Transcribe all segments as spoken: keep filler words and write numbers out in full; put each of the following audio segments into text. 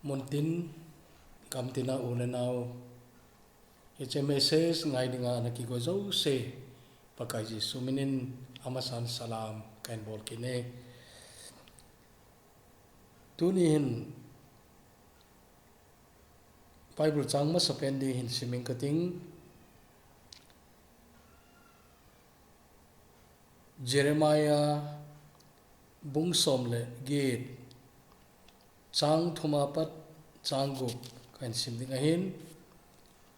Muntin, gamtina u le nau, hiche message ngai dinga ana kigo jouse, Pakai Jesu minin amasan salam kahin bol kit e. Tuni hin Bible chang masapen ding hin siming kating, Jeremiah bung som le get, chang thum apat chang gup kahin sim ding ahin,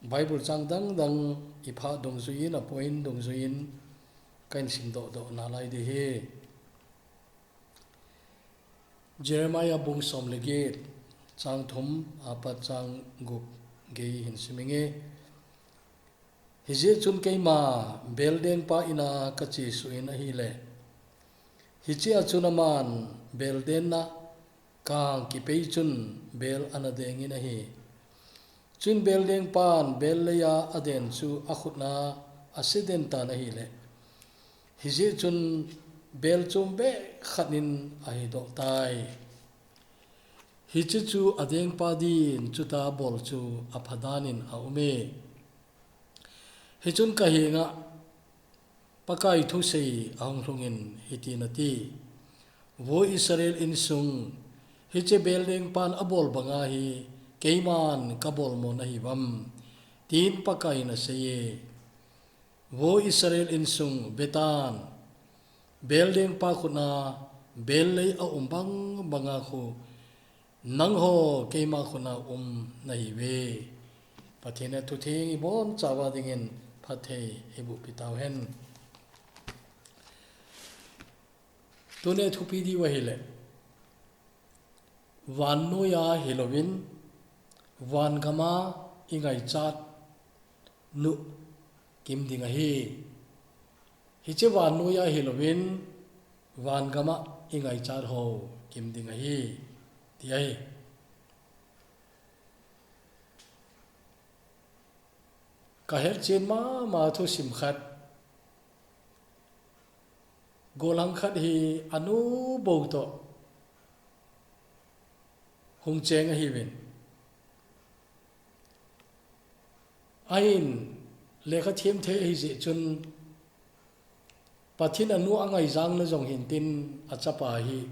Bible chang dang dang i pha dungjuiyin, a point dungjuiyin kahin sim doh doh nalai ding ahi. Jeremiah bung som le get, chang thum apat chang gup gei hin siming e. Hijeh chun keima beldengpa ina kachesuh in ahile, hichea chun aman beldenna kang kipei chun bel ana dengin ahi. Chun beldengpan bel leiya aden chu akhutna ase den tan ahile, hijeh chun bel chom beh khat in ahi doh tai. Hiche chu adengpa din chutia bol chu apha danin aum e. Hichun kahenga Pakai thusei ahung lhungin hitin ati, Vo Israel insung, hiche beldengpan abol banga hi keiman kabol mo nahiuvam, tin Pakaiyin asei e. Vo Israel insung, vetan, beldengpa khutna bel lei aum bang banga khu nangho keima khutna um nahiuve. Pathen in athutheng ibonchauva dingin phatthei eiboh pi tauhen. Tuni thupi diu ahile, vannoiya hilouvin, vangama ingaichat nu kim ding ahi. Hiche vannoiya hilouvin, vangama ingaichat ho kim ding ahi, ti ahi. Kahetchen mama thusim khat, gollhang khat hi anu bou toh hung cheng ahiuvin. Ahin lekha them thei ahijeh chun, Pathen anu angaijang na jong hintin achapa hi,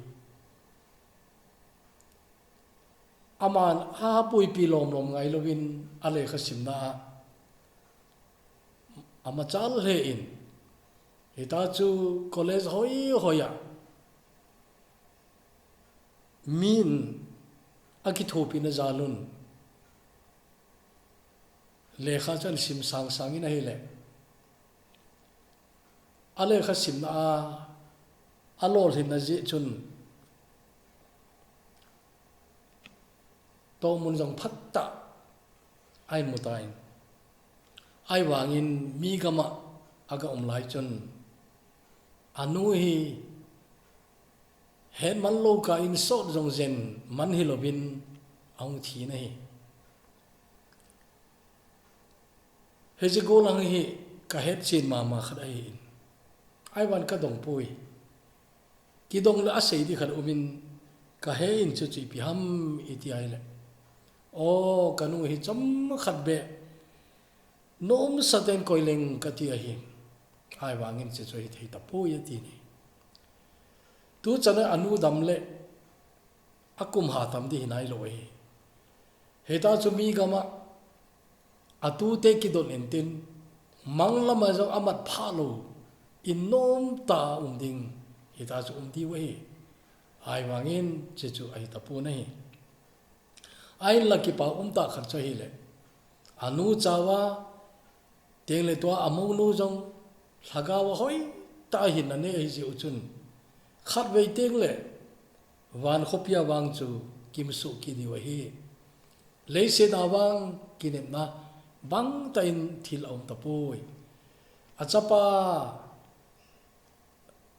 aman ahapuipi lomlom ngailouvin alekha simna a amachal lheh in, hita chu college hoi hoiya min akithopina jalun, lekha chu ahin sim sangsang in ahile, alekha simna a alolhinna jeh chun tohmun jong phatah ahin mutan. Ahivangin mi gama aga um lai chun, anu hi hetman lou kah in sot jong jen man hilouvin ahung thi in ahi. Hiche gollhang hi kahetchen mama khat ahin, ahivangin kadong poi. Kidong le asei ding khat umin, kahe in chuchu ipi ham iti ahile, O, kanu hi chomkhat beh nomsa ten koileng kati ahi. Ahivangin chuchu hithei tapoi ati e. Tuchan a anu dam le akum ha tam ding hinailou ahi. Hita chu mi gama atute kidon intin, manglam a jong amat phah lou in nomtah a um ding, hita chu um diu ahi. Ahivangin chuchu ahi tapon ahi. Ahinla kipa umtah khat chu ahile, anu chauva tengle tua amounu jong lhagao a hoitah a hinna anei ahijeh u chun, khatvei tengle van khopia vang chu kimsuh kit diu ahi. Leiset a vang kinepna bangtah in thil aum tapoi. Achapa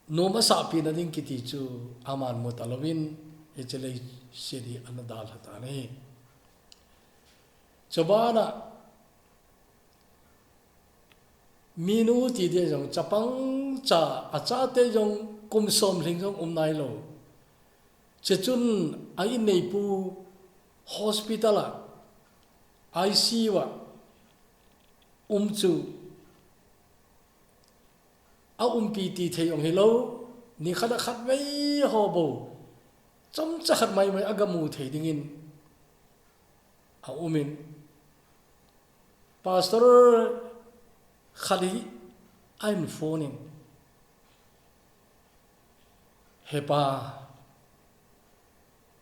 nom asahpeh na ding kiti chu aman muta louvin, hiche leiset hi ana dalha tan ahi. Chubana minu ti ding jong chapang cha, achate jong kum som lhing jong um nailou. Chuchun a inneipu hospital a, I C U a um chu a umpi ti thei jong hilou, ni khat a khatvei ho bou, chomcha khat maimai a gamu thei dingin a umin, pastor khat hi a hin phone in, "He pa,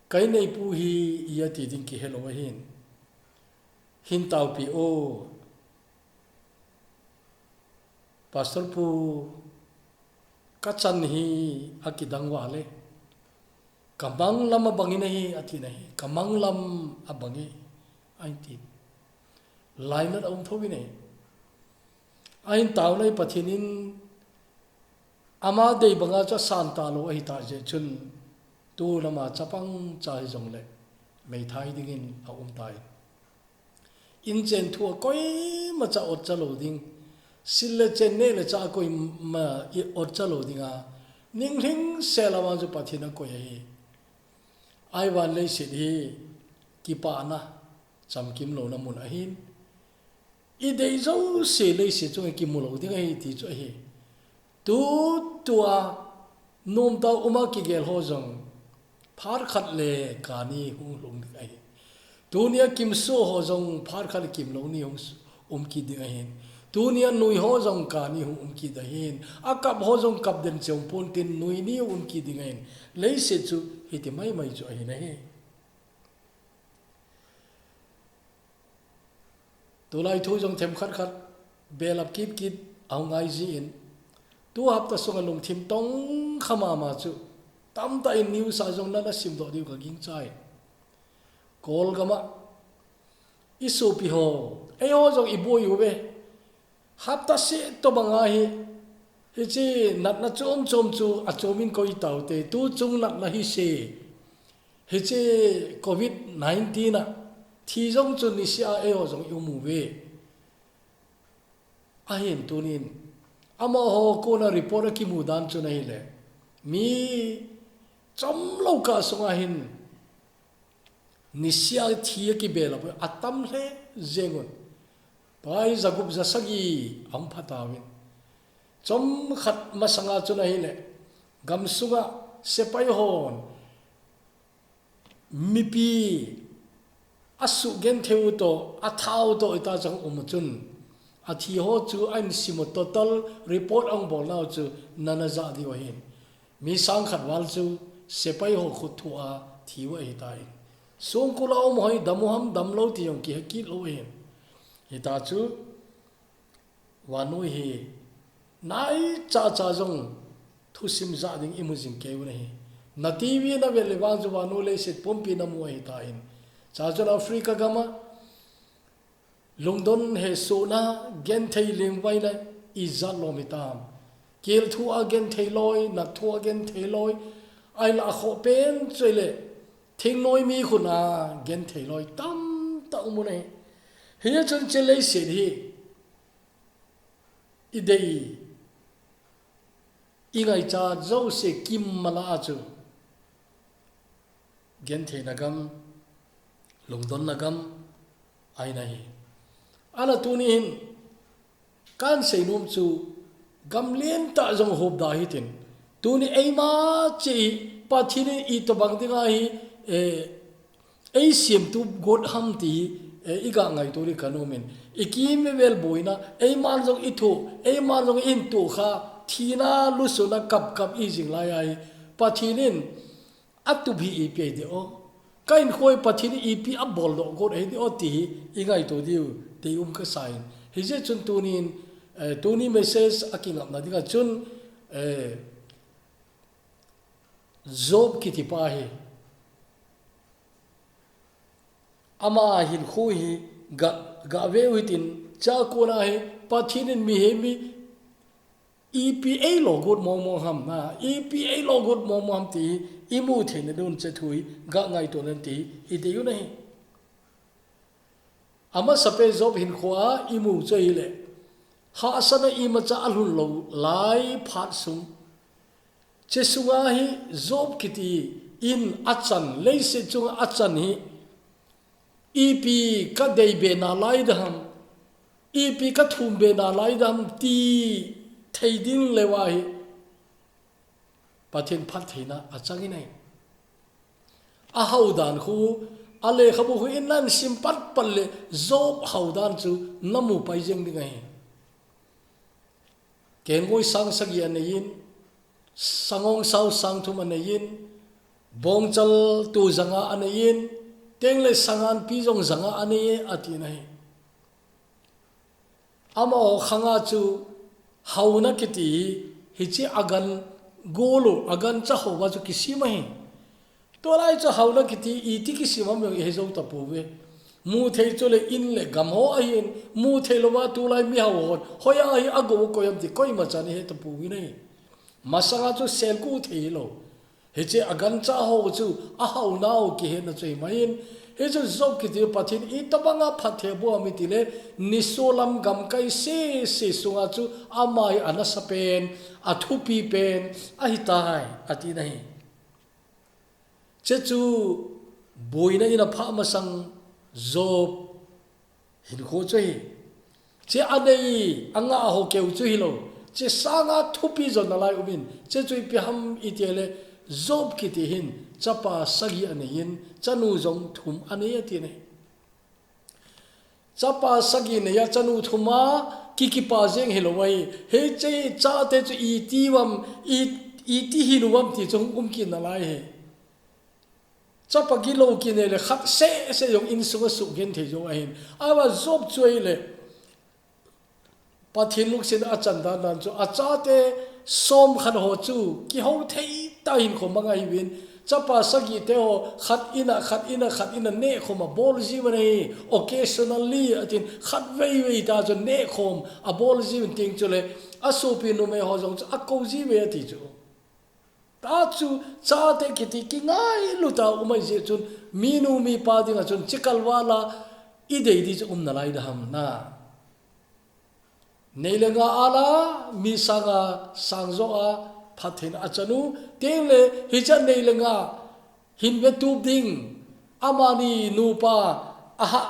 ka inneipu hi iti ding kihelou ahin, hin taopi o, Pastor pu, ka chan hi akidang vale, ka mang lam abang in ahi," ati nahi, "Ka mang lam abang e," ahin ti. Lainat a um thou in ahi. Ahin tao nahi, Pathen in ama dei banga chu asan talou ahitah jeh chun, tu lama chapang cha hijongle meithai dingin a um tai. Inchen thu a koima cha otcha lou ding, sil le chen, neh le chah a koima i otcha lou dinga, ninglhing sel a vang chu Pathen a koi ahi. Ahivangin leiset hi kipana, chamkim louna mun ahin, i dei jouse leiset chunga kimu lou ding ahi ti chu ahi. Tutua nomtah a um a kigel ho jong phat khat le kani hung lhung ding ahi. Tunia kimsuh ho jong phat khat le kimlou ni hung s-, um kit ding ahin. Tunia nui ho jong kani hung um kit ding ahin. Akap ho jong kap den cheh um ponte, nui ni um kit ding ahin. Leiset chu hiti maimai chu ahi nahi. Tulai thu jong themkhat khat belap kit kit ahung ngai jin, tu hapta sunga lungthim tongkha mama chu tamtah in news a jong nana simdoh diu ka gingchai. Kolgam a i sopi ho, eiho jong i boi uve. Hapta seh tobang a hi, hiche natna chom chom chu achom in koi taute, tuchung natna hi se. Hiche covid nineteen a thi jong chu niseh a eiho jong i um uve. Ahin tunin amaho kona report a kimu dan chu ahile, mi chomlou kah sunga hin niseh a thi a kibelap u atam lheh jeng un. Tua hi jagup jasagi ahung pha tauvin. Chomkhat masanga chu ahile, gamsunga sepai hon mipi asugenthei u toh, atha u toh, hita chang um chun, athi ho chu ahin sim u, total report ahung bol nau chu nana jah diu ahin. Mi sang khat val chu sepai ho khut thu a thi u ahitai. Songkul a um ho hi dam u ham damlou ti jong kihe kit lou ahin. Hita chu vannoi hi naicha cha jong thusim jah ding i mu jing kei u ahi. Na T V na vet le vang chu vannoi leiset pumpi na mu ahitan. Chuchun Africa gam a lungdon hesohna genthei lengvaina ijat lom hitam. Kel thu a genthei loi, nat thu a genthei loi, ahinla akhoh pen chu ahile thingnoi mi khut a genthei loi tamtah um u ahi. Hichun hiche leiset hi i dei, i ngaichat jouse kimmal a chu gentheina gam, lungdonna gam ahi nahi. Ahinla tuni hin kahin seinom chu gam lentah jong hopda hitin, tuni eima cheh hi Pathen in itobang dinga hi, eh, eisem tu got ham ti hi, eh, i ga ngaito ding kanom in. I kimvel boina, eiman jong i thoh, eiman jong i hin tohkha, thina lusuna kapkap i jing lai a hi, Pathen in atup hi ipi ahi ding o, ka hinkho hi Pathen in ipi abol doh got ahi ding o ti hi i ngaito diu deium kasa in. Hijeh chun tunin, eh, tuni message a kingapna dinga chun, eh, Job kitipa hi ama hinkho hi ga, ga veu hitin, chua kona hi Pathen in mihem hi ipi eilo got mong mong ham, na, ipi eilo got mong mong ham ti hi i mu theina diuvin hiche thu hi ga ngaito leng ti hi i deiu ahi. Amasapen Job hinkho a i mu chu ahile, hahsatna imacha alhun lou lai phat sung, hiche sunga hi Job kiti in achan, leiset chunga achan hi Ipi ka dei be nalai dam, ipi ka thum be nalai dam ti thei ding le uva hi Pathen phattheina achang in ahi. A hau dan khu, a lekhabu khu in nasim patpat le Job hau dan chu namu pai jeng ding ahi. Kengoi sang sagi anei in, sangong sao sang thum anei in, bongchal tu janga anei in, teng le sangan pi jong janga anei e, ati na hi. Amaho khanga chu hauna kiti hi, hiche agan gol u, agan cha ho uva chu kisem ahi. Tulai chu hauna kiti iti kisem ham jong ihejo tapouve. Mu thei chu le in le gam ho ahin, mu thei louva tulai mi hau hon, hoiya hi agou koi ham ti koima chan ihe tapouve nei. Masanga chu selgu thei lou. Hiche agancha ho chu a haunau kihetna chu himai in. Hichu Job kiti Pathen in itobanga phatthei aboh ham itile, nisolam gamkai sese sunga chu ama hi anasa pen, athupi pen ahitai, ati na hi. Hiche chu boina in aphah masang Job hinkho chu ahi. Hiche anei angah ho keu chu hilou. Hiche sanga thupi jong nalai um in. Hiche chu ipi ham itile Job kiti hin chapa sagi anei in, chanu jong thum anei ati na hi. Chapa sagi neiya chanu thum a kikipa jeng hilou ahi. Hiche chate chu iti uvam, i, iti hinu uvam ti chu hung um kit nalai ahi. Chapa gilou kinei le khat sese jong insunga sugenthei jou ahin. Ahivang Job chu ahile Pathen lungset achan dan dan chu achate somkhat ho chu kihou thei tah hinkho mang ahiuvin. Chapa sagi te ho khat in a, khat in a, khat in a nehkhom abol jiuvin ahi. Occasionally atin khatvei vei tah chu nehkhom abol jiuvin teng chule asopi numei ho jong chu akou jiuve ati chu. Tah chu chate kiti kingailut a um ahi jeh chun, minu mipa dinga chun hiche kalval a idei di chu um nalai dam na. Nei le gou a la, mi sanga sang jo a phattheina achan u, teng le hiche nei le gou hin vetup ding, amani nupa aha,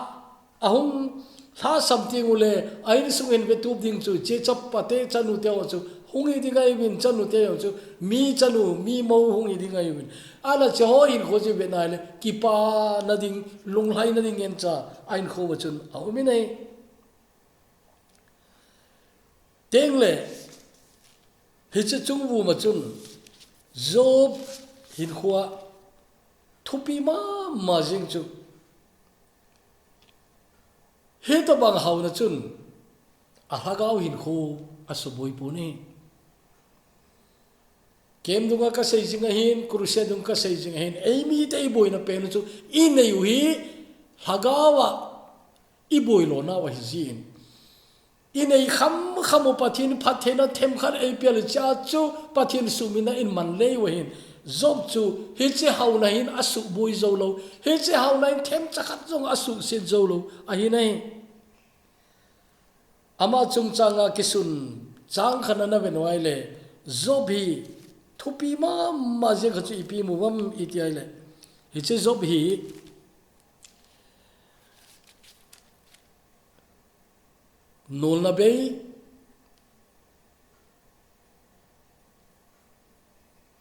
ahung lhasam teng ule, a insung hin vetup ding chu, hiche chapa te chanu te ho chu, hung hi ding ahiuvin chanu te ho chu, mi chanu, mi mou hung hi ding ahiuvin. Ahinla hiche ho hinkho chu ve nai le, kipana ding, lunglhaina ding ngen cha, a hinkho uva chun aum in ahi. Teng le, hiche chung vuma chun, Job hinkho a thupi mama jeng chu, hitobang hauna chun, alhagao hinkho asuboi pon ahi. Camp dunga kasei jing ahin, crusade dunga kasei jing ahin, eimite iboina pen u chu, inei u hi, lhagao a iboi lona u ahi jin. Inei khamkham u Pathen phattheina themkhat eipeh le hiche a chu Pathen suhmilna in man lei u ahin. Job chu hiche hauna hin asuboi jou lou. Hiche hauna hin themcha khat jong asuhset jou lou ahi nai. Ama chungchanga kisun chang khat ana ve nau ahile, Job hi thupi mama jeng khat chu ipi mu uvam iti ahile, hiche Job hi nolna bei,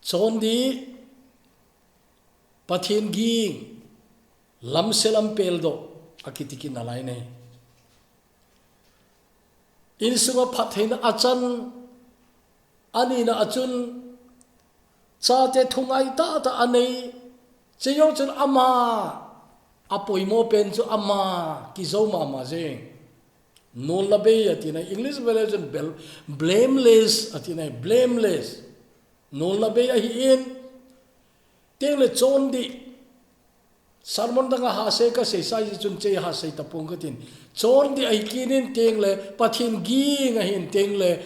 chondih, Pathen ging, lamse lam peldoh, akiti kit nalai nei. Insunga phattheina achan, anina a chun, chate thungai tahtah anei, hiche jong chun ama, apoimo pen chu ama, kijou mama jeng. Nolna bei ati na, English vele chun bel-, blameless ati na, blameless. Nolna bei ahin, teng le chondih. Sermon danga hasei kasei sa jeh chun hiche hasei tapong katin. Chondih ahi kit in teng le Pathen ging ahin teng le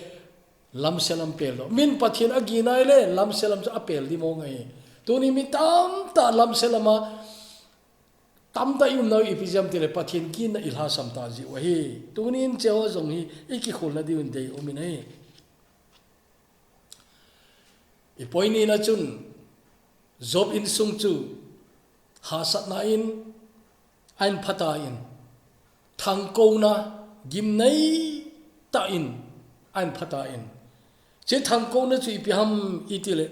lamse lam peldoh. Min Pathen agin ahile lamse lam chu apel ding mong ahi. Tuni mi tamtah lamse lama tamtah i umnau ipi jeh ham tile Pathen ginna ilhasam tah jeh u ahi. Tunin hiche ho jong hi ikikholna diuvin deium in ahi. I point nina chun Job insung chu hahsatna in ahin phatah in, thangkona gimnei tah in ahin phatah in. Hiche thangkona chu ipi ham itile,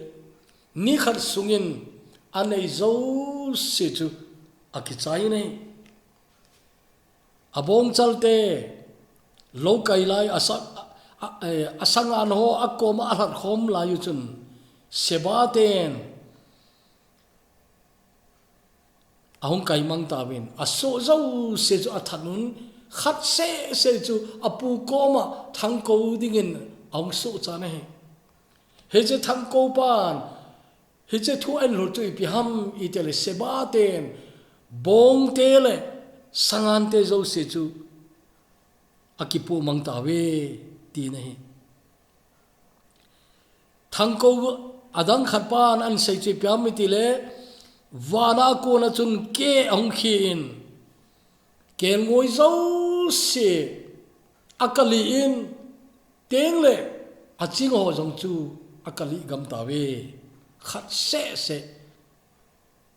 nikhat sungin anei jouse chu akichai in ahi. Abongchal te, lou kai lai, asa, a, a, eh, asangan ho akoma alhat khom lai u chun, Sheba ten ahung kaimang tauvin, asoh jouse chu athat un, khat seh seh chu apu koma thangko dingin ahung sohcha in ahi. Hiche thangko pan, hiche thu ahin lhut chu ipi ham itile, Sheba ten bongte le sangante jouse chu akipoh mang tauve ti ahi. Thangko adang khat pan ahin sei chu ipi ham itile, vana kona chun keh ahung khi in, kelngoi jouse akalih in, teng le aching ho jong chu akalih gam tauve, khat seh seh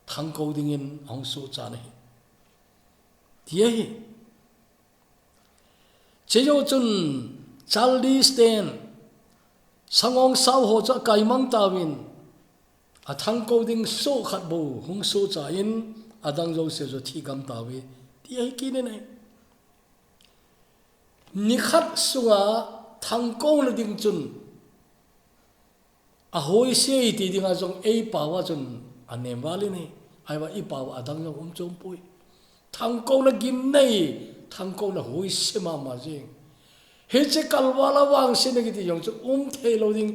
thangko dingin ahung sohcha in ahi, ti ahi. Hiche jou chun Chaldees ten sangongsau ho chu akaimang tauvin, athangko ding soh khat bou hung sohcha in, adang jouse chu athi gam tauve, ti ahi kit in ahi. Nikhat sunga thangkona ding chun ahoise ti dinga jong eipao a chun anem val in ahi. Ahivang ipao a adang jong um chom poi. Thangkona gimnei, thangkona hoise mama jeng. Hiche kalval a vangsetna kiti jong chu um thei lou ding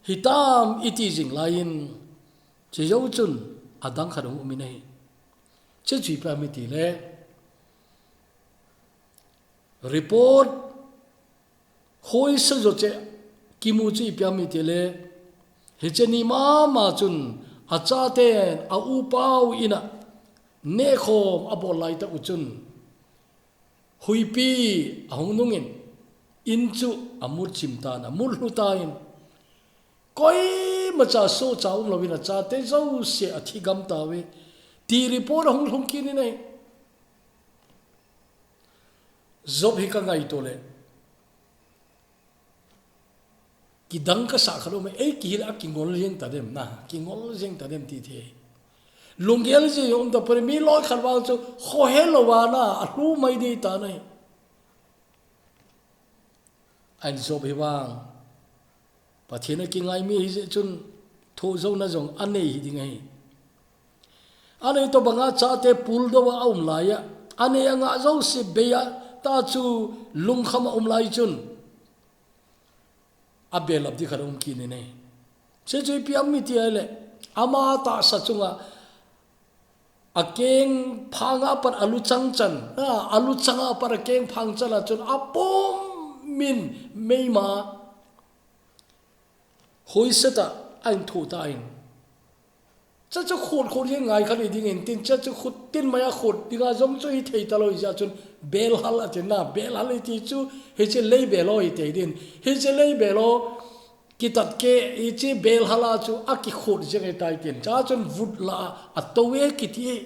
hitam iti jing laiyin, hiche jou chun adang khat ahung um in ahi. Hiche chu ipi ham itile, report hoise jo cheh kimu chu ipi ham itile, hiche ni mama chun achaten a-upa u in a nehkhom abol lai tah u chun, huipi ahung nungin, in chu amut chim tan, amut lhu tan, koimacha sohcha umlouvin achate jouse athi gam tauve, ti report ahung lhung kit in ahi. Job hi kangaito le, kidang kasah khat um e, ei kihil a kingol jeng tadem na, kingol jeng tadem ti thei. Lunggel jeng um tapoi, mi loi khat vang chu khohelou vana alhu mai ding tan ahi. Ahin Job hi vang, Pathen a kingai mi hijeh chun thoh jouna jong anei hiding ahi. Anei tobanga chate puldou a aum laiya, anei angah jouse bei a, tah chu lungkham a um lai chun, abelap ding khat aum kit in ahi. Hiche chu ipi ham iti ahile, ama tahsa chunga akengphang a pat aluchang chan, a, aluchang a pat akengphang chan a chun apum in meima hoise tah a ahin thoh tan. Hiche chu khut khut hi ngai kha ding in tin, hiche chu khut tin mai a khut dinga jong chu hithei talou jeh chun belhal atin na, belhal iti chu hiche leibel ho hithei ding. Hiche leibel ho kitat keh, hiche belhal a chu akikhut jeng ahitai tin. Hiche chun vut la a, atou e kiti e.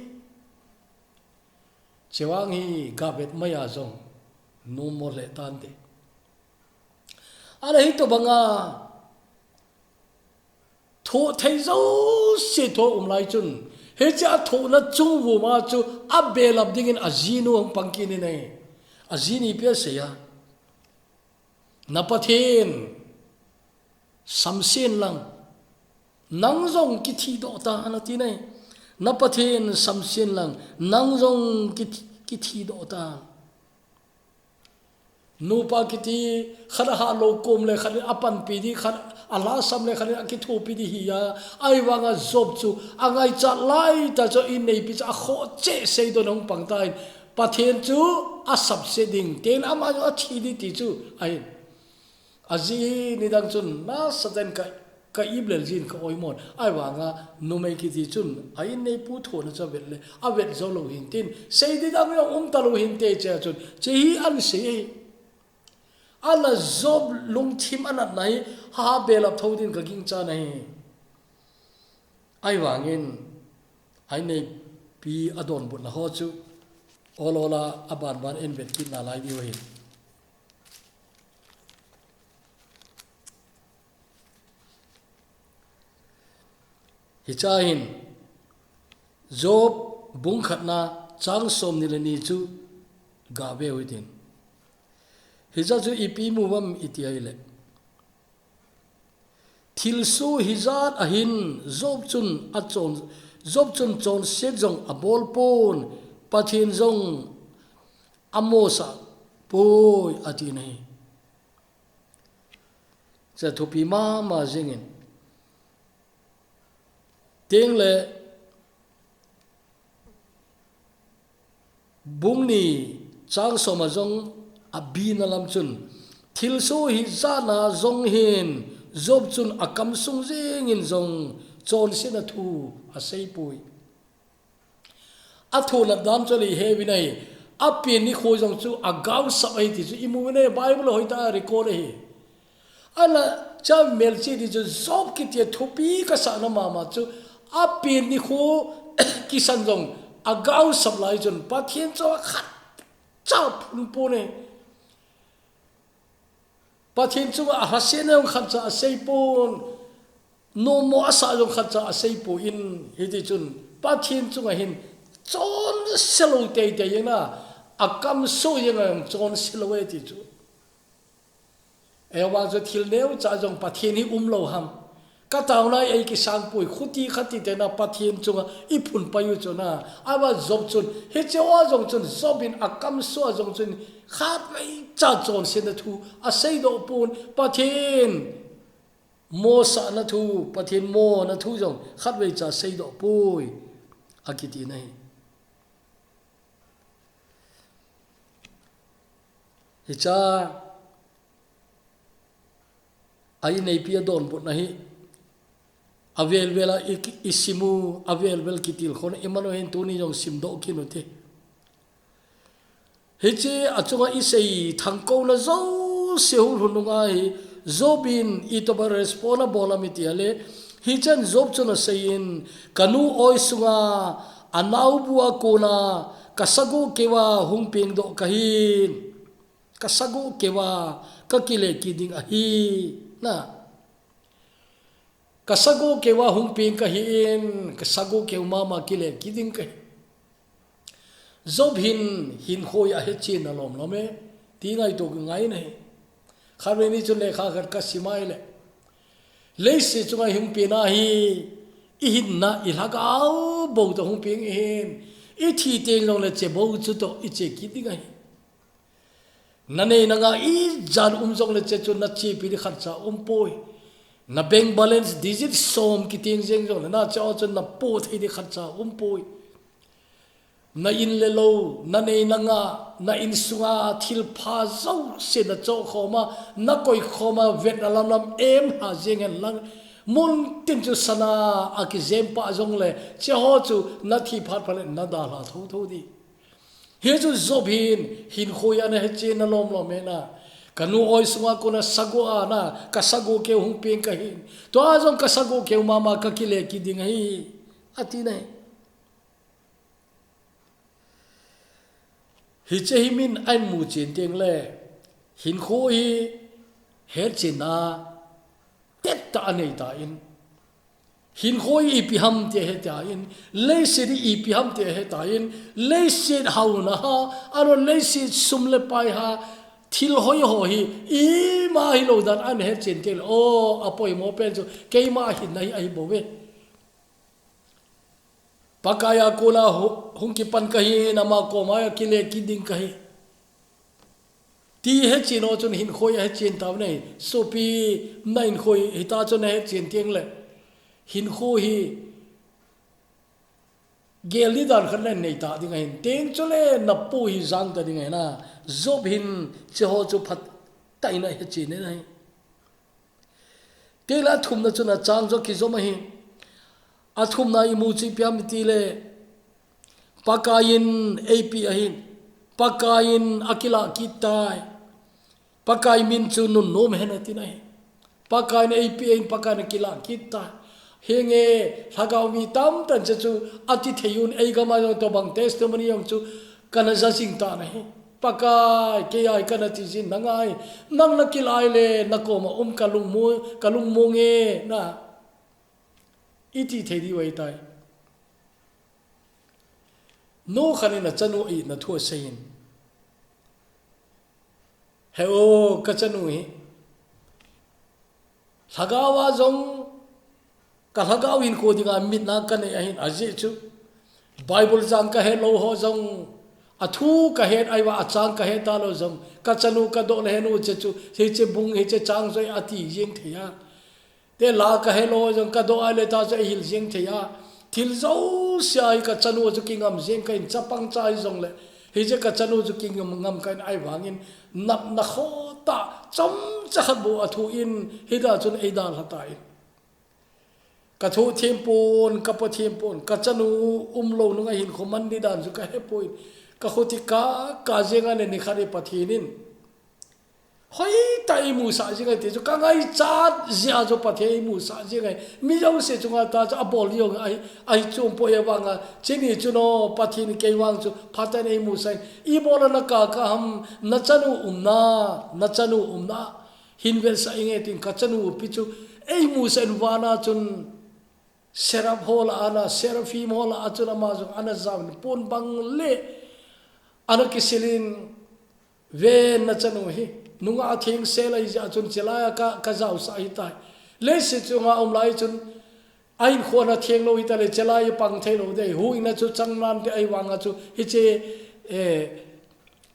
Hiche vang hi gavet mai a jong nom mo le tante. Ahile hitobanga thoh thei jouse thoh um lai chun, hiche athohna chung vuma chu abelap dingin ajinu ahung pang kit in ahi. Ajinu ipi asei a, na Pathen samsen lang, nang jong kithi doh tan ati nai. Na Pathen samsen lang, nang jong kithi, kithi doh tan. Nupa kiti, khat ahah lou kom le khat in apanpi ding, khat alhahsam le khat in akithopi ding hi a. Ahivanga Job chu angaichat lai tah chu inneipi chu akhoh cheh seidon ahung pang tan. Pathen chu asapse ding, tin ama chu athi ding ti chu ahin. Ajinu nidang chun nasatah in ka, ka iplel jin ka oimon. Ahivanga numei kiti chun a inneipu thohna chu avet le, avet jou lou hin tin, sei ding dang jong um talou hinte hiche a chun, hiche hi ahin sei e. Ana Job lungthim anatna hi, ha ha belap tho din ka gingchan ahi. Ahivangin, a inneipi adonbutna ho chu, ol ol a, a ban ban in vet kit nalai diu ahi. Hiche a hin, Job bung khatna chang som ni le ni chu ga ve u hitin. Hiche a chu ipi mu ham iti ahile, thilsoh hijat a hin Job chun a chon, Job chun chonset jong abol pon, Pathen jong amosah poi ati nahi. Hiche thupi mama jingin. Teng le bung ni chang som a jong a bina lam chun, thilsoh hijat a jong hin Job chun a kamsung jingin jong chonsetna thu asei poi. A thu lat dan chu le he vin ahi, a pen nikho jong chu a gaosap ahi ti chu i mu vin ahi, Bible hoitah a record ahi. Ana cha melchih ti chu Job kiti a thupi kasahna mama chu a pen nikho kisan jong a gaosap lai chun Pathen chu a khat cha phun pon e. Pathen chunga a lhasetna jong khat cha asei pon, nommo asa jong khat cha asei poi in, hiti chun Pathen chunga hin chonse lou teitei jeng a, a kamsoh jeng a jong chonse lou e ti chu. Ahivang chu thil neocha jong Pathen hi umlou ham. Ka taona hi ei kisang poi, khuti khati tena Pathen chunga i phun pai u chun a. Ahivang Job chun, hiche a jong chun, Job in a kamsoh a jong chun, khatvei cha chonsetna thu asei doh pon, Pathen mosahna thu, Pathen mona thu jong khatvei cha sei doh poi, akiti nahi. Hiche a, a ineipi a donbutna hi, a velvel a i, i sim u, a velvel kitilkhouna i man u hin tuni jong sim doh kit u hite. Hiche a chunga i sei thangkouna jouse hung lhun nunga hi, Job in itobang respond abol ham iti ahile, hichan Job chun asei in, ka nu oi sunga a naobu a kona ka sagoh keu a hung peng doh kahin. Ka sagoh keu a ka kile kit ding ahi, na. Ka sagoh keu a hung peng kahi in, ka sagoh keu mama kile kit ding kahi. Job hin, hinkho hi ahechen na lomlom e, ti ngaito ka ngai nahi. Khatvei ni chun lekha khat ka sim a ahile, leiset chunga i hung peng a hi, i hinna, i lhagao bou toh hung peng i hin, i thi teng jongle hiche bou chu toh i che kit ding ahi. Na nei na gou ijat um jongle hiche chu na chepi ding khatcha um poi. Na bank balance digit som kiteng jeng jongle na hiche a chun na po thei ding khatcha um poi. Na in le lou, na nei na gou, na insunga thilpha jouse na choh khom a, na koi khom a, vet na lamlam em lha jeng hen lang. Mun tin chu sana a kijem pah jongle, hiche ho chu na thi phat phat le na dalha thotho ding. Hichu Job hin, hinkho hi ana hechen na lomlom e na. Ka nu oi sunga kona sagoh a na, ka sagoh keu hung peng kahin. Tua jong ka sagoh keu mama ka kile kit ding ahi, ati nahi. Hiche hi min ahin mu chen teng le, hinkho hi hetchenna tettah anei tan, hinkho hi ipi ham ti ahe tan, leiset hi ipi ham ti ahe tan, leiset haona ha, ahilou leiset sum le pai ha, thil hoi ho hi ima hilou dan ahin hechen teng le, o, apoimo pen chu keima hinna hi ahi bou ve. Pakai a kona hu-, hung kipan kahin, ama koma kile kit ding kahi. Ti hechen ho chun hinkho hi ahechen tauve. Sopi, na hinkho hi hita chun na hechen teng le, hinkho hi gel ding dan khat na nei ta ding ahin. Teng chule na po hi jang ta ding ahi na. Job hin hiche ho chu phatah in ahechen e nahi. Teng le athumna chun achang joh kijom ahi. Athumna imu chu ipi ham itile, Pakai in eipeh ahin, Pakai in akilah kit tai. Pakai min chu nunnom hen ati nahi. Pakai in eipeh ahin, Pakai in akilah kit tai. Henge, lhagao mi tamtah in hiche chu ati thei un, eigam a jong tobang testimony jong chu Kana ja jing tan ahi. Pakai, kei a hi kana ti jin, nang a hi, nang na kila le, na koma um ka lungmong, ka lungmong e, na. Iti thei diu ahitai. Nu khat in achanu itna thu aseiyin. He o, kachanu hi. Lhagao a jong, ka lhagao hinkho dinga mitna kanei ahin ajeh chu. Bible chang kahet lou ho jong, athu kahet ahi vang achang kahet talou jong, kachanu kadoh le henu che chu, hiche bung, hiche chang jong ati jeng thei a. Te la kahet lou jong kadoh a le ta chu ahil jeng thei a. Thil jouse a hi kachanu chu kingam jeng kahin chapang cha hijongle. Hiche kachanu chu kingam, ngam kahin ahi vangin natna khoh tah chomcha khat bou athu in hita chun eidalha tan. Ka thoh them pon, ka pa them pon, kachanu umlou nunga hinkho man di dan chu kahe poi. Ka khuti kah kah jenga le nikhat hi Pathen in hoitah a eimusah jeng ahi ti chu, ka ngaichat jeh a chu Pathen eimusah jeng ahi. Mi jouse chunga ta chu abol jong ahi, ahi chom poi, ahivanga chuni chu no, Pathen in kei vang chu phatah in eimusah in. Ibola na kah kah ham, na chanu umna, na chanu umna hin vetsah inge tin, kachanu pi chu eimusah in, vana chun seraph ho lah a na, seraphim ho lah a chun ama jong ana jaovin, pon bang le ana kisilin, ven, na chanu hi nungah thengsel ahi jeh a chun chelai a ka, ka jaosah ahitai. Leiset chunga um lai chun ahinkho ana theng lou hita le, chelai a pang thei lou ding, huhhingna chu chang nante, ahivanga chu hiche, eh,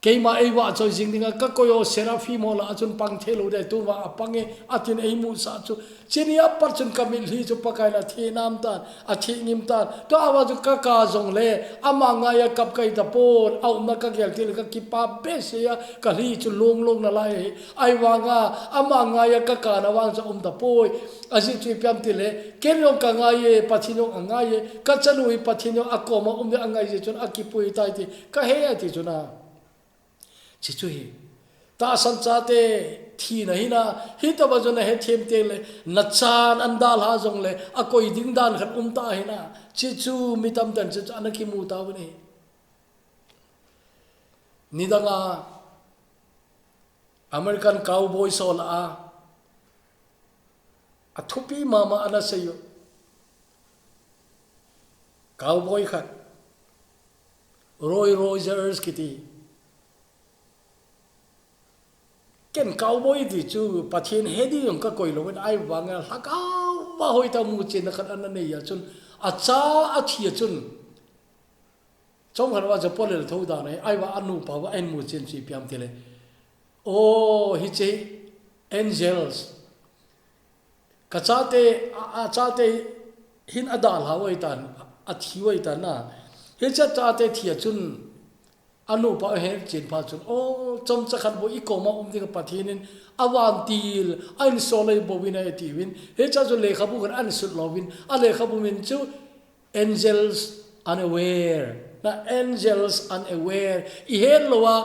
keima eivahchoi jing dinga kakoi ho seraphim ho lah a chun pang thei lou ding, tuvang apang e, atin eimusah chu. Chuni a pat chun ka mitlhi chu Pakai in athe nam tan, athe ngim tan. Tua vang chu ka kah jongle, ama ngaiya kap kahi tapon, aumna kagel teng le kakipah behseh a, ka lhi chu long long nalai ahi. Ahivanga, ama ngaiya ka kahna vang chu aum tapoi. Ajeh chu ipi ham itile, ken jong ka ngai e, Pathen jong angai e, kachanu hi Pathen jong akoma um ding angai jeh chun akipui tai ti kahe ahi ti chu na. Hichu hi. Tahsan chate thina hi na, hitobang chu na hethem teng le, na chan ana dalha jongle, akoi ding dan khat um ta hi na. Hichu mi tamtah in hichu ana kimu tauvin ahi. Nidang a American cowboy ho lah a, athupi mama ana sei u. Cowboy khat, Roy Rogers kiti. Ken cowboy ti chu Pathen he ding jong kakoi louvin, ahivanga lhagao a hoitah a muchenna khat ana nei a chun, acha athi a chun, chomkhat a chu polel tho dan ahi, ahivang anupa va ahin muchen chu ipi ham itile, o, hiche angels. Ka chate, a, achate hin adalha u ahitan, athi u ahitan na. Hiche chate thi a chun, anupa ahetchen phat chun, o, chomcha khat bou ikoma um ding a Pathen in avantil ahin sol ahi bouvin ahi atiuvin. Hiche chu lekhabu khat ahin sut louvin, alekhabu min chu Angels Unaware. Na, Angels Unaware. Ihet lou a,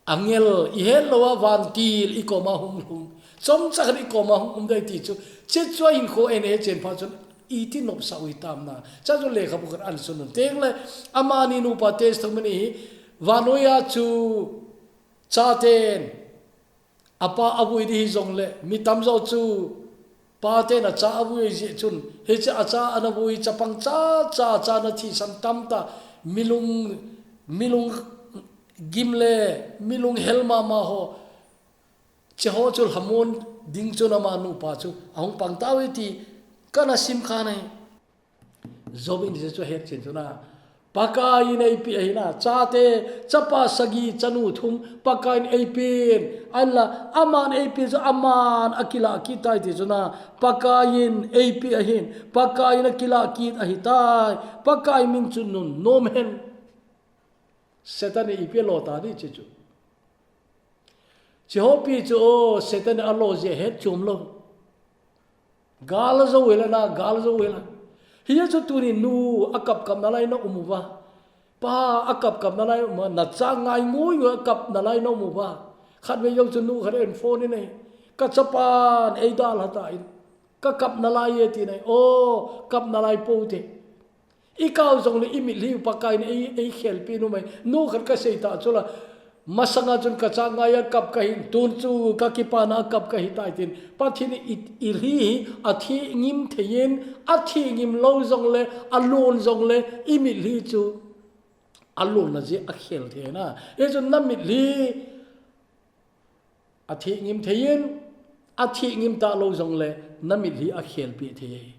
angel, ihet lou a vantil ikoma hung lhung. Chomcha khat ikoma hung um ding ahi ti chu. Hiche chu ahinkho ahin hetchen phat chun iti nopsah u hitam na. Hiche chu lekhabu khat ahin sun un. Teng le, amani nupa testimony hi, vannoi a chu chaten apa avui ding hijongle, mi tamjo chu paten acha avui jeh chun, hiche acha ana vui chapang cha, cha, cha ana thisan tamtah, mi lung, mi lunggim le, mi lunghel mama ho, hiche ho chu lhamon ding chun ama nupa chu ahung pang tauve ti kana sim kha nai. Job in hiche chu ahetchen chu na. Pakai in eipeh ahi na, chate, chapa sagi, chanu thum, Pakai in eipeh in, ahinla, aman eipeh chu aman akilah kit tai ti chu na. Pakai in eipeh ahin, Pakai in akilah kit ahitai, Pakai min chu nun nom hen. Satan in ipi alo ta ding hiche chu. Hiche hopi chu, o, Satan in alo jeh het chom lou. Gal jou hel a na, gal jou hel a. Hijeh chun tuni nu akap kap nalai na um uva. Pa akap kap nalai um uva. Nacha ngai ngui ngui akap nalai na um uva. Khatvei jong chu nu khat in phone in ahi. Ka chapan eidalha tan. Ka kap nalai e tin ahi. O, kap nalai pou te. I kau jongle i mitlhi u Pakaiyin ei, ei khelpi nu mai. Nu khat ka sei ta chu la. Masanga chun ka changaiya kap ka hi, tun chu ka kipana kap ka hi tai tin. Pathen i, i lhi hi a thi ngim theiyin, a thi ngim lou jongle, a lon jongle, i mitlhi chu a lonna jeh a khel thei na. Hichun na mitlhi a thi ngim theiyin, a thi ngim ta lou jongle, na mitlhi a khelpi thei.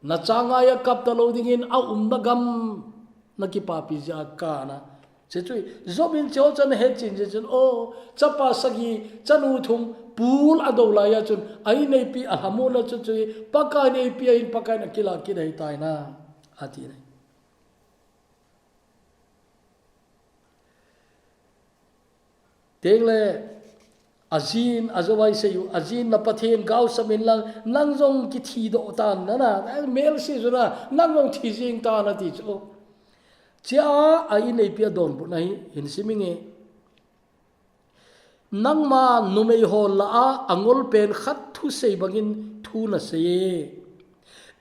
Na changaiya kap ta lou dingin a umna gam na kipapi jeh a kana. Hiche chu Job in hiche ho chu ana hetchen jeh chun, o, chapa sagi, chanu thum, pul a do laiya chun, a inneipi a lhamonna chu chu, Pakaiyin eipi a in Pakaiyin a kila kit ahi tai na, ati na. Tengle, a jin, a Job a isei u, a jin na Pathen gaosap in lang, nang jong kithi doh tan na na, melse chu na, nang jong thi jing tan ati chu. Hichea a inneipi a donbutna hi, hin sim inge. Nangma numei ho lah a, a ngol pen khat thusei bangin thu na sei e.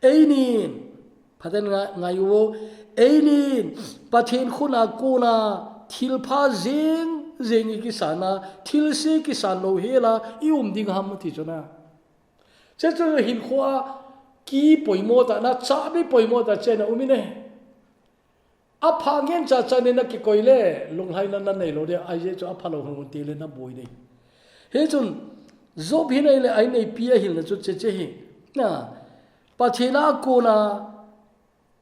Einin, phaten nga, ngai u, einin, Pathen khut a kona, thilpha jeng, jeng i kisan a, thilse kisan lou hel a, i um ding ham ati chu na. Hiche chu hinkho a, kipoimo ta na, chabi poimo ta chen a um in e. A pha ngen cha cha nei na kikoi le, lunglhaina na nei lou ding, ajeh chu a phalou hung ti le na boi ding. Hichun, Job hi nei le, a inneipi a hilna chu hiche hi. Na, Pathen a kona,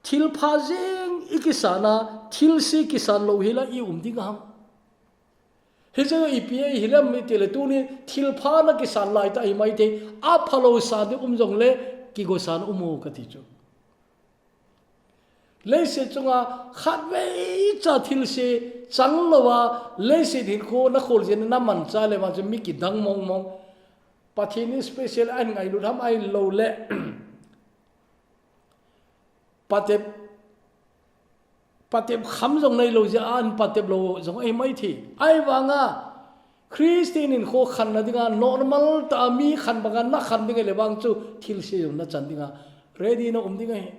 thilpha jeng i kisan a, thilse kisan lou hel a i um ding ham. Hiche ipi a i hil em iti le tuni, thilpha na kisan lai ta hi mai thei, a phalou san ding um jongle, kigo san um u kati chu. Leiset chunga khatvei cha thilse chang lou a, leiset hinkho na khol jeh in na manchah le vang chu mi kidang mong mong. Pathen in special a hin ngailut ham ahilou le. Patep, patep kham jong nei lou jeh a, an patep lou jong ahi mai thei. Ahivanga, Christian hinkho khanna dinga, normal tah a mi khan banga na khan ding le vang chu, thilse jong na chan dinga, ready na um ding ahi.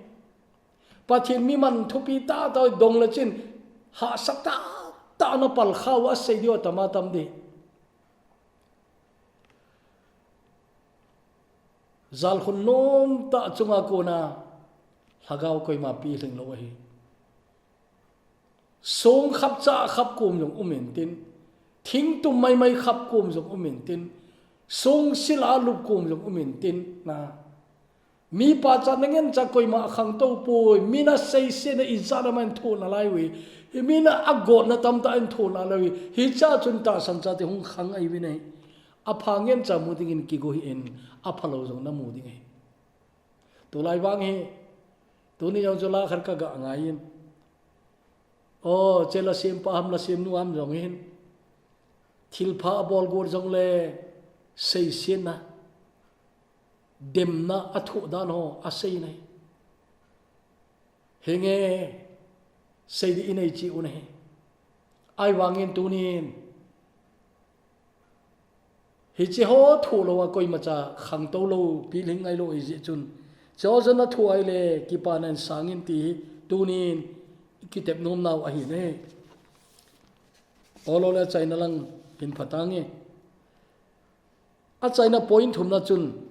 Pathen mi man thupi tah tah dong le chin, hahsa tah tah na pal khau a sei diu tam a tam ding. Jalkhun nom tah chunga kona lhagao koima pilhing lou ahi. Song khap cha khap kom jong um intin, thingtum mai mai khap kom jong um intin, song sil a lup kom jong um intin, na. Mi pachatna ngen cha koima a khangtou poi, mi na seisetna ijat a man thoh nalai uve, mi na a gotna tamtah in thoh nalai uve, hicha chun tahsan chate hung khang ahi uve nei. A pha ngen cha mu dingin kigo hih in, a phalou jong na mu ding ahi. Tulai vang hi, tuni jong chu la khat ka ga ngai in. O, hiche la sempa ham la semnu ham jong hin. Thilpha a bol got jongle seisetna, demna a thoh dan ho a sei nei. Hinge sei ding i nei chi u nei. Ahivangin tunin, hiche ho thoh lou a koima cha khangtou lou, pilhing ngai lou ahi jeh chun. Hiche ho jong na thoh ahile, kipana in sang in ti hi, tunin, kitep nom nau ahi nei. Olo le achaina lang hin phatange. Achaina point thumna chun,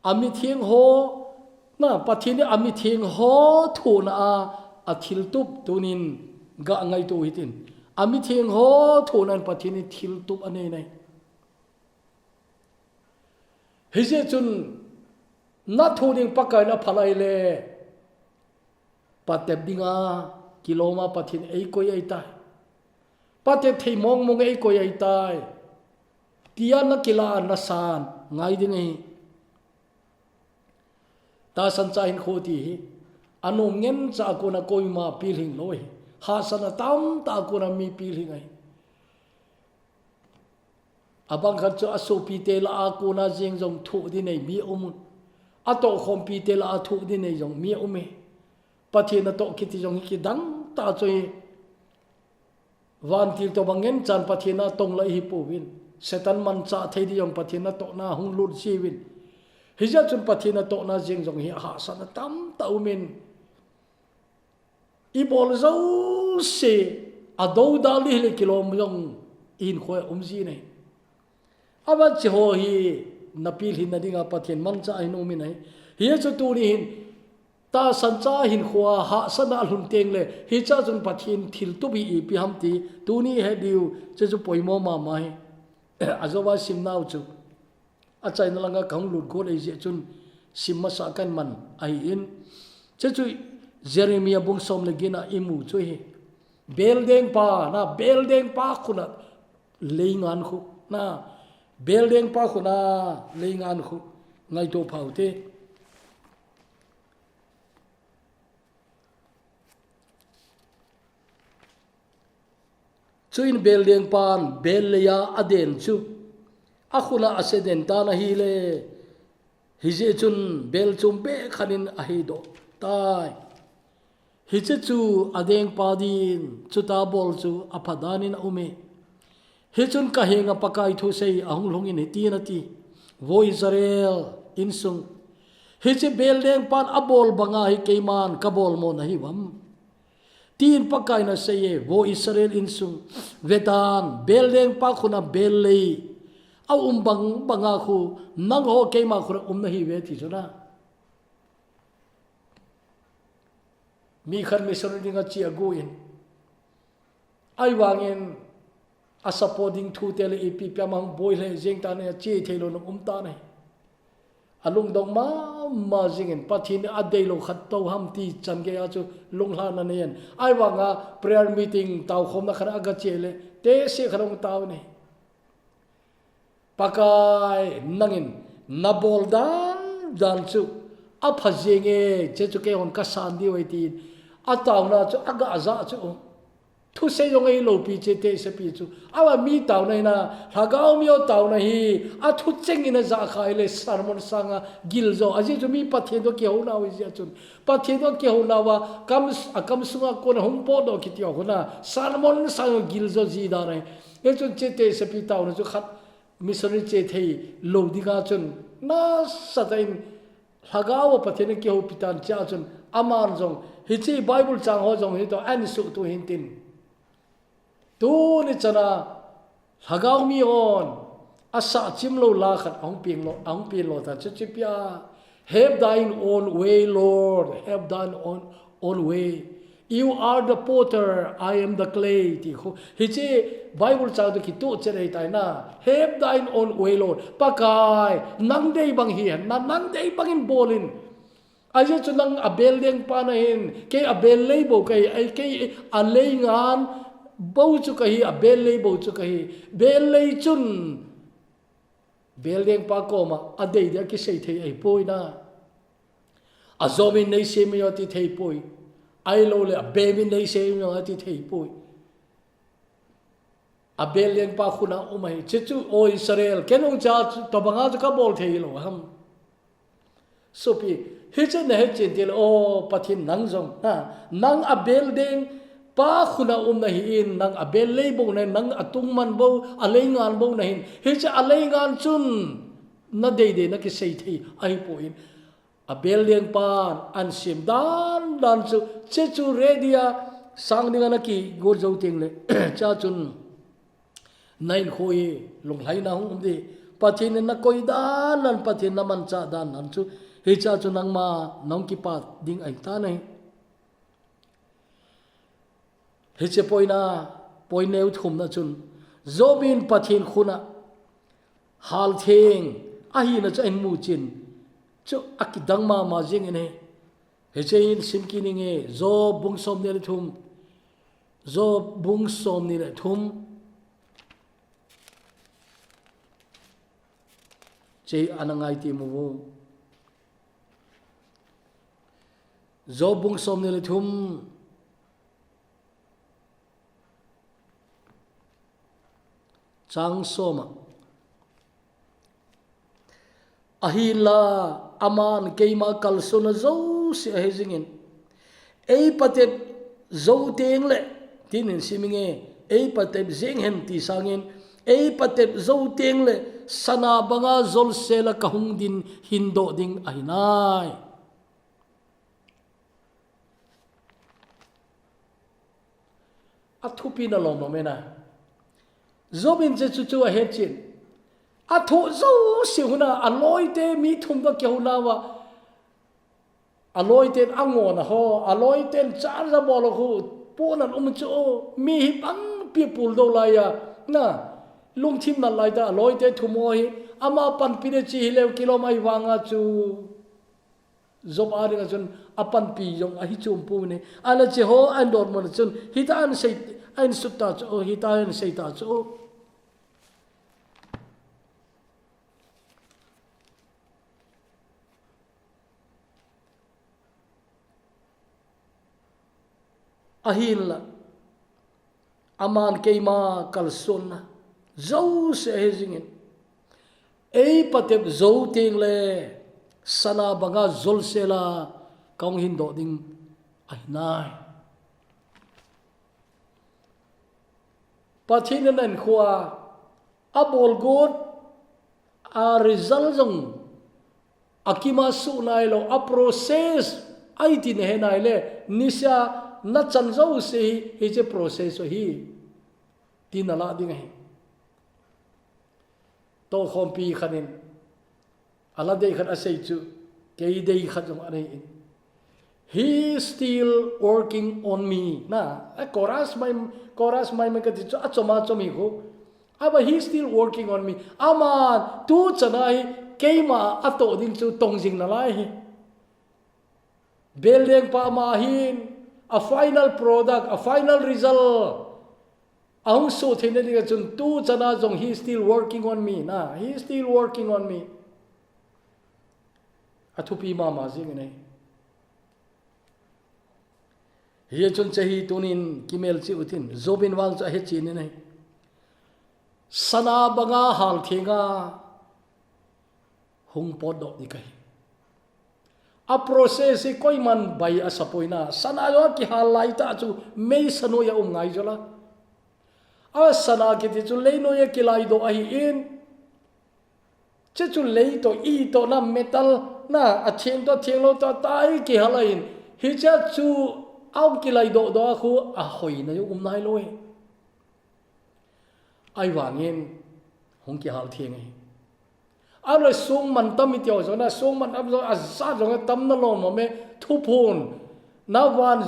a mitheng ho, na, Pathen in a mitheng ho thohna a, a thiltup tunin ga ngaito hitin. A mitheng ho thohna in Pathen in thiltup a nei nei. Hijeh chun, na thoh ding Pakai in a phalai le, patep dinga kiloma Pathen in eikoi ahitai. Patep thei mong mong eikoi ahitai. Tia na kila na san ngai ding ahi. Tahsan cha hinkho ti hi, anom ngen cha a kona koima pilhing lou ahi. Hahsatna tamtah a kona mi pilhing ahi. Abang khat chu asopite lah a kona jeng jong thoh ding nei mi um un. Atohkhompite lah a thoh ding nei jong mi um e. Pathen natoh kiti jong hi kidang tah chu ahi. Vantil toh bang ngen chan Pathen na tong lah ihi pouvin. Satan manchah thei ding jong Pathen natohna hung lut jiuvin. Hijeh chun Pathen natohna jeng jong hi hahsatna tamtah um in. i bol jouse, a dodal ding hile kilom jong i hinkhoa um ji ahi. Aban hiche ho hi napilhin na dinga Pathen mangcha ahin um in ahi. Hiche chu tuni hin, tahsan cha hinkhoa hahsatna alhun teng le, hiche chun Pathen thiltup hi ipi ham ti, tuni he diu, hiche chu poimo mama ahi. Ajouva simnau chu. Achaina langa kahung lut got ahi jeh chun sim masa kaman ahin. Hiche chu Jeremiah bung som le get a imu chu ahi. Beldengpa, na beldengpa khut a leingan khu, na beldengpa khut a leingan khu ngaito pha ute. Chuin beldengpan bel leiya aden chu akhut a aseden tan ahile, hijeh chun bel chom beh khat in ahedoh tai. Hiche chu adengpa din chuti bol chu apha dan in aume. Hichun kahenga Pakai thusei ahung lhung in hitin ati, Vo Israel insung, hiche beldengpan abol banga hi keiman kabol mo nahiuvem? Tin Pakaiyin aseiye. Vo Israel insung, vetan, beldengpa khut a bel lei aum bang banga khu nangho keima khut a um nahiuve ti chu na. Mi khat missionary dinga che agon. Ahivangin a supporting thute le ipi ipi ama hung boi le jeng tan ahi, che theilou na um tan ahi. Alungdong mama jingin Pathen in adeilou khat tou ham ti chan geiya chu lunglhaina anei in. Ahivanga prayer meeting taokhomna khat a aga che le, tehse khat hung tao in ahi. Pakai, nangin nabol dan dan chu apha jenge, hiche chu keihon kasan diu ahi tin, ataona chu aga ja chu. Thusei jong ahi loupi hiche tehsepi chu. Aban mi taona hi na, lhagao mi ho taona hi, athu chengin aja kha le sermon sanga giljo. Ajeh chu mi Pathen toh kihouna ahi jeh chun. Pathen toh kihouna uva, kam, akam sunga kona hung potdoh kiti ho khu na, sermon sanga giljo ji dan ahi. Hichun hiche tehsepi taona chu khat missionary che theilou dinga chun, nasatah in lhagao a Pathen in akihoupi tan hichea chun, aman jong, hiche Bible chang ho jong hitoh, ahin suhtup hintin. Tuni chana, lhagao mi hon, asah chimlou la khat, ahung peng lou, ahung peng lou tan, chuche ipi ham, "Have thine own way, Lord, have thine own, own way. You are the potter, I am the clay," ti khu. Hiche Bible chang toh kitoh chet ahi tai na. "Have thine own way, Lord." Pakai, nang dei bang hi, na, nang dei bangin bol in. Ajeh chu nang abeldengpa nahin, kei abel lei bou kahi, ahi kei aleingan bou chu kahi, abel lei bou chu kahi. Bel lei chun beldengpa koma adei dia kisei thei ahipoi na. Ajomin neisem in ati thei poi. Ahilouleh abemin neisem in ati thei poi. Abeldengpa khut a um ahi. Hiche chu, O Israel, ken hung cha chu, tobanga chu kabol thei lou ham? Sopi, hiche nahet chen tile, O Pathen nang jong, ha, nang abeldengpa khut a um nahin, nang abel lei bou nahin, nang atungman bou, aleingan bou nahin. Hiche aleingan chun, nadei dei nakisei thei ahipoi. Abeldengpan ahin sem dan dan chu, hiche chu ready a sang dinga nakigot jou teng le, hichea chun nahinkho hi lunglhaina hung um ding. Pathen in nakoi dan dan, Pathen namanchah dan dan chu, hichea chu nangma nahung kipat ding ahi tan ahi. Hiche point a, point neo thumna chun, Job in Pathen khut a haltheng ahina chu ahin muchen, chu akidang mama jingin ahi. Hiche hin sim kit inge, Job bung somni le thum. Job bung somni le thum. Hiche ana ngai temu vo. Job bung somni le thum, chang som a. Ahinla aman keima kalsonna jouse ahe jingin, ei patep jou teng le, tin hin sim inge, ei patep jeng hen ti sangin, ei patep jou teng le, sana banga jolsel a kahung ding hindoh ding ahi nai. Athupi na lom lom e na. Job in che chu chu ahet chin. Athu jouse huna, aloite mi thum toh kihou nauva. Aloiten angona ho, aloiten charge a bol ho, pon an um chu, mi hi pangpi pul do laiya, na, lungthim nat lai ta, aloite thum ho hi, ama panpi de chi hileu kilom ahi vanga chu. Job a dinga chun apanpi jong ahi chum pu ni. Ala che ho an dot mo chun, hita an sei, an sut ta chu, hita an sei ta chu. Ahinla, aman keima kalsonna jouse ahe jingin, ei patep jou teng le sana banga jolsela kahung hin doh ding ahi nai. Pathen in ankhoa, abol got, a result jong akima suh nailou, a process ahi ti nahe naile, nisea nachan jouse hi, hiche process ahi, ti nalah ding ahi. Tokhompi khat in, ala dei khat asei chu, kei dei khat jong anei in. He is still working on me. Na, a chorus mai, chorus mai mai kati chu, achom achom hi khu. Aba, he is still working on me. Aman, tu chana hi, keima atoh ding chu tong jing nalai hi. Beldeng pa ama hin, a final product, a final result. Ahung suh theina dinga chun tu chana jong he is still working on me, na, he is still working on me. Athupi mama jing nei. Hichun che hi tunin kimel cheh utin, Job in vang chu ahe cheh in nei. Sana banga halthenga hung potdoh ding kahi. A process hi koiman bai asapoi na, sana jong kihal lai ta chu meisa noiya um ngai jola. A sana kiti chu lei noiya kilaidoh ahin. Che chu lei toh, i toh na metal na, atheng toh, atheng lou toh, tai kihal ahin. Hiche chu ahung kilaidoh doh a khu ahoina jong um nailou hi. Ahivangin hung kihal theng ahi. Ahilou le song mantam iti ho jong na, song mantam jong ajat jong atam nalom lom e, thuphon. Na van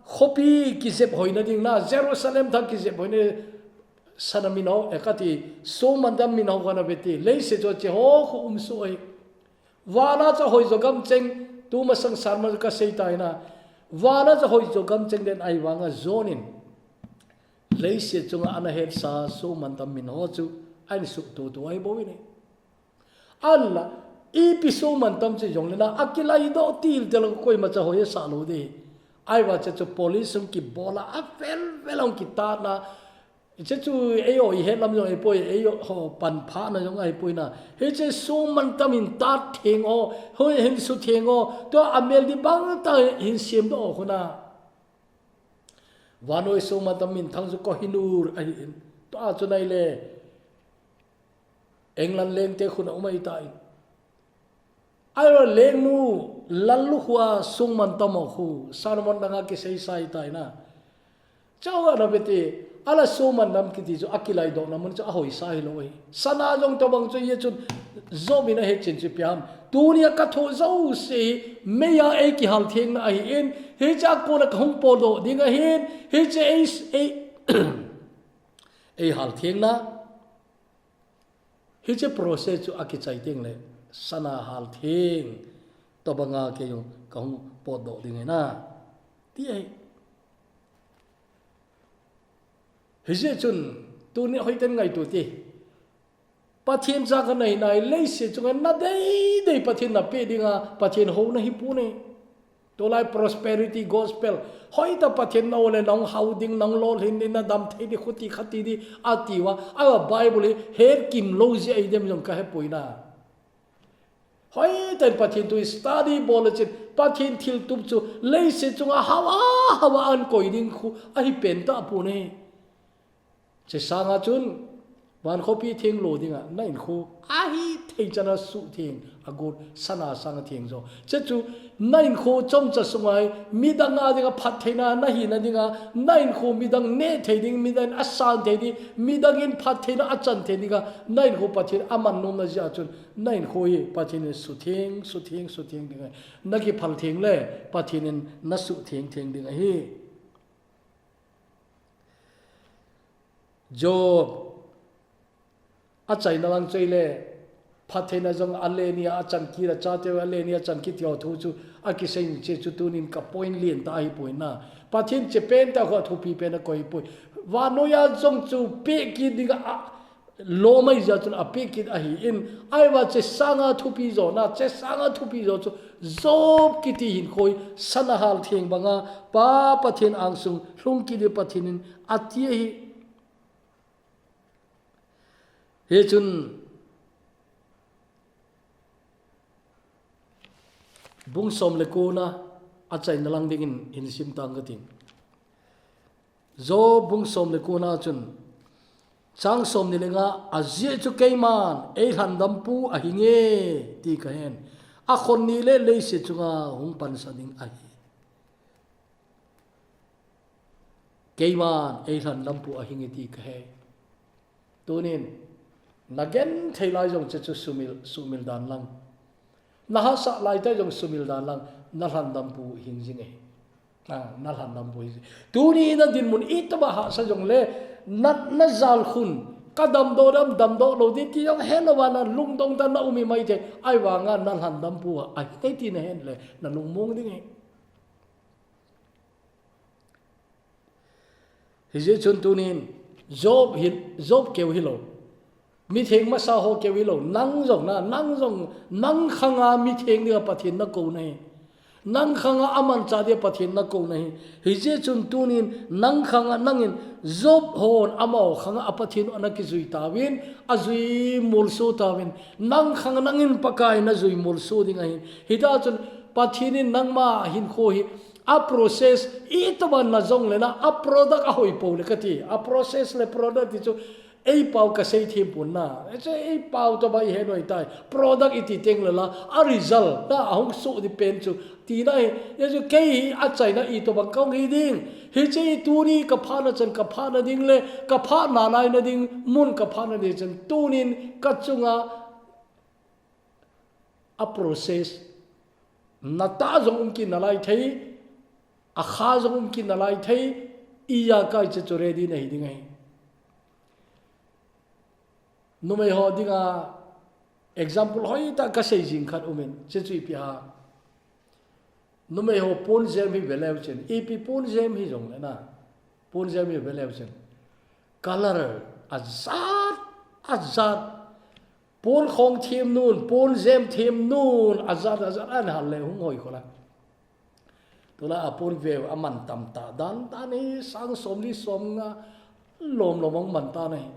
khopi kijep hoina ding na, Jerusalem thah kijep hoina, sana min ho, e kati, song mantam min ho kana veti, leiset chu che ho khu um soh ahi. Vana chu ahoi jo gamcheng, tumasang sermon kasei tai na. Vana chu ahoi jo gamcheng den ahivanga jonin. Leiset chunga ana hetsa song mantam min ho chu ahin suhtutu ahi bou in. Ahinla, ipi song mantam chu jong le na, akilaidoh til til koima cha hoi asah lou ding. Ahivang che chu police hung kibol a, avel vel hung kitat na, Hiche chu eiho ihet lam jong ahipoi, eiho panphahna jong ahipoi na. Hiche song mantam in tat theng ho, hoi hin sutheng ho, tua amel ding bang tah hin semdoh ho khu na. Vannoi song mantam minthang chu Kohinoor ahin. Tua chu nai le England lengte khun a um ahitai. Ahilou le lengnu, lallukhua song mantam ho khu, sermon danga kisei sa ahitai na. Chua ana veti, ahilou le song mantam kiti chu akilaidohna mun chu ahoisa hilou ahi. Sana jong tobang chu hichun Job in ahet chin chu ipi ham. Tunia kathoh jouse hi, meiya eikihal thengna ahin, hiche a kona kahung potdoh ding ahin, hiche ei, ei, eihal thengna. Hiche process chu akichai teng le, sana haltheng, tobanga kei jong kahung potdoh ding ahi na. Ti ahi. Hijeh chun, tuni hoiten ngaito te. Pathen cha kana hi nai, leiset chunga nadei dei Pathen napeh dinga, Pathen houna hipoi ne. Tulai prosperity gospel. Hoitah Pathen nahou le nahung hao ding, nahung lolhin ding, nadam thei ding, khuti khati ding, atiuva. Ahivang Bible hi hetkim lou jeh ahi dem jong kahepoi na. Hoitah in Pathen thu study bol le chun, Pathen thiltup chu leiset chunga hao a, hao a ahin koi ding khu ahi pentah poi ne. Hiche sanga chun, Van khopi theng lo dinga, na hinkho ahithei chana suhtheng, agot sana sanga theng jo. Chechu, na hinkho chomcha sunga hi, midang a dinga phattheina, na hina dinga, na hinkho midang neh thei ding, midang asan thei ding, midang in phattheina achan thei dinga, na hinkho Pathen aman nomna jeh chun, na hinkho hi Pathen in suhtheng, suhtheng, suhtheng dinga. Na kiphal theng le, Pathen in na suhtheng theng ding ahi. Job, achaina lang choi le, phattheina jong ale nia achan kit a, chate ale nia achan kit tia thu chu, akisei che chu tunin ka point lien ta ahi poi na. Pathen che pen ta ho thupi pen a koi poi. Vannoi a jong chu pe kit dinga a, lo mai jeh chun ape kit ahi in, ahivang che sanga thupi jo na, che sanga thupi jo chu, Job kiti hinkho hi sana hal theng banga, Pa Pathen angsung, lhung kit ding Pathen in ati ahi. Hichun, bung som le ko na, achaina lang dingin hin sim tang kating. Job bung som le ko na chun, chang som ni le nga, ajeh chu keiman, eilhandam pu ahi nge, ti kahen. Akhon ni le leiset chunga hung pansa ding ahi. Keiman, eilhandam pu ahi nge ti kahe. Tunin, na genthei lai jong che chu sumil, sumil dan lang. Na hahsa lai tai jong sumil dan lang, na lhandam pu hing jing e. A, na lhandam pu hing jing. Tuni na dinmun itobang hahsa jong le, na, na jal khun, ka damdoh dam, damdoh lou ding ti jong helou va na lungdong ta na um hi mai thei, ahivanga na lhandam pu ahi nge ti na hen le, na lungmong ding e. Hijeh chun tunin, Job hi, Job keu hilou. Mitheng masa ho keu hilou. Nang jong na, nang jong, nang khanga mitheng dinga Pathen na kou na hi. Nang khanga amanchah dinga Pathen na kou na hi. Hijeh chun tunin, nang khanga nangin, Job hon amaho khanga a Pathen u ana kijui tauvin, ajui molso tauvin. Nang khanga nangin Pakai na jui molso ding ahi. Hita chun, Pathen in nangma hinkho hi, a process, itobang na jong le na, a product ahoi pou le kati. A process le product ti chu, eipao kasei them pon na. Hichu eipao tobang ihe noi tai. Product iti teng le la, a result na ahung soh ding pen chu. Ti na hi, hichu kei hi achaina itobang kahung hi ding. Hiche hi tuni ka phatna chan ka phatna ding le, ka phatna laina ding, mun ka phatna ding chan. Tunin ka chunga, a process, na tah jong um kit nalai thei, a kha jong um kit nalai thei, ijakai che chu ready na hi ding ahi. Numei ho dinga example hoitah kasei jing khat umin, che chu ipi ham. Numei ho pon jem hi ve leu chun, ipi pon jem hi jong le na. Pon jem hi ve leu chun. Color ajat, ajat. Pon khong them nun, pon jem them nun, ajat, ajat, ahin hal le hung hoi kho la. Tula a pon veu aman tam ta, dan, dan hi sang som li som nga, lom lom hung man ta na hi.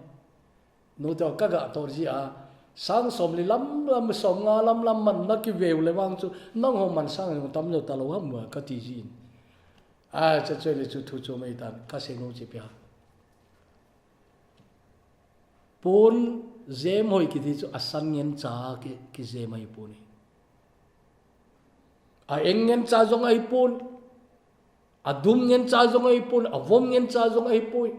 Nu te ka ga tor ji a, sang som li lam lam som nga lam lam man na kiveu le vang chu, nangho man sang jong tam jo talou ham kati jin. A, che che le chu thu chu mai tan, kasei nom chu ipi ham. Pon jem hoi kiti chu asan ngen cha ki, kijem ahi pon e. A eng ngen cha jong ahi pon. A dum ngen cha jong ahi pon, a vom ngen cha jong ahi poi.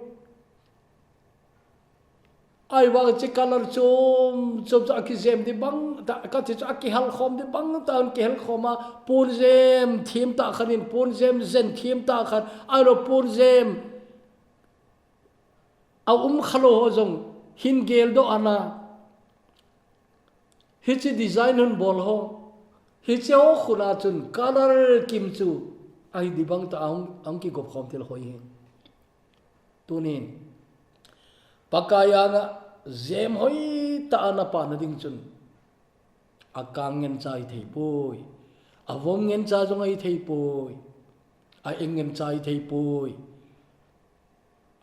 Ahivang che color chom, chom chu akijem ding bang ta, kati chu akihal khom ding bang ta, kihal khom a, pon jem them tah khat in, pon jem jen them tah khat, ahilou pon jem a um khalou ho jong hin geldoh ana. Hiche design hung bol ho, hiche ho khun a chun color kim chu ahi ding bang ta ahung, ahung kigop khom thil hoi hi. Tunin, Pakai anga jem hoitah a na pah na ding chun, a kang ngen cha ahi thei poi, a vom ngen cha jong ahi thei poi, a eng ngen cha ahi thei poi,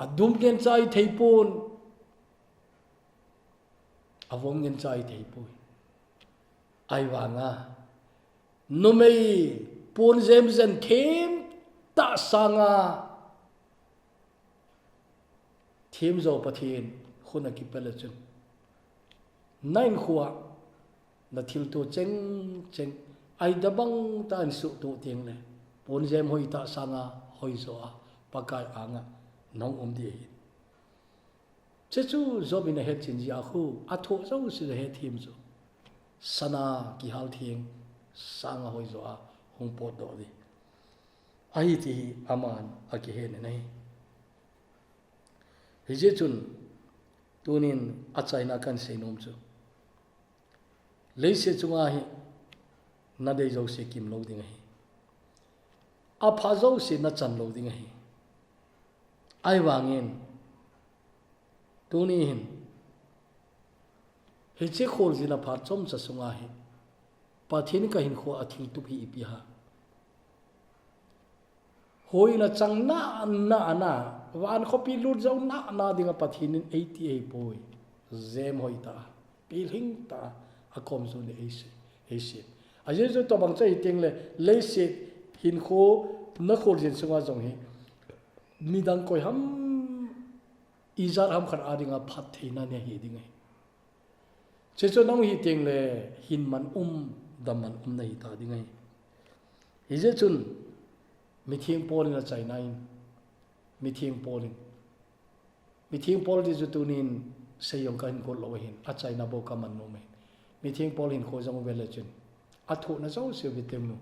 a dum ngen cha ahi thei pon, a vom ngen cha ahi thei poi. Ahivanga, numei pon jem jen them tah sanga, them jo Pathen khun a kipel a chun. Na in khua, na thil tu cheng cheng. Ai da bang ta in su tu ting le. Pon jem hoi ta sanga hoi zo a, Pakai anga nong um di ahi. Che chu Job in a het chin ji a khu, a thu zo si le het him zo. Sana kihal thing sanga hoi zo a, hung pot do di. Ahi ti hi aman a kihen e nei. Hi je chun, tunin a chaina kan sei nom chu. Leiset chunga hi na dei zo se kim lo ding ahi. A pha zo se na chan lo ding ahi. Ai vangin, tuni hin, hi che khol zina pha chom cha sunga hi. Pathin ka hin khua a thil tup hi ipi ha. Hoina chang na, na, na, van khopi lut zo na, na dinga Pathin in eiti ei poi. Jem hoi ta, pilhing ta, a kom zo ni ei se, ei se. A Jesu to bang cha hi ting le, leiset hin kho, na khol zin sunga zong hi. Midang koi ham, izat ham khat a dinga phat theina ni hi ding ei. Che chu nong hi ting le hin man um, dam man um na hi ta ding ei. Hi je chun, mi thing Paul in a chaina in, mi thing Paul in. Mi thing Paul ti chu tunin sei yong ka hin kol lo hin, a chaina bo ka man nom hin. Mi thing Paul hin kho zong u ve le chun. A thu na zo se u ve tem nu.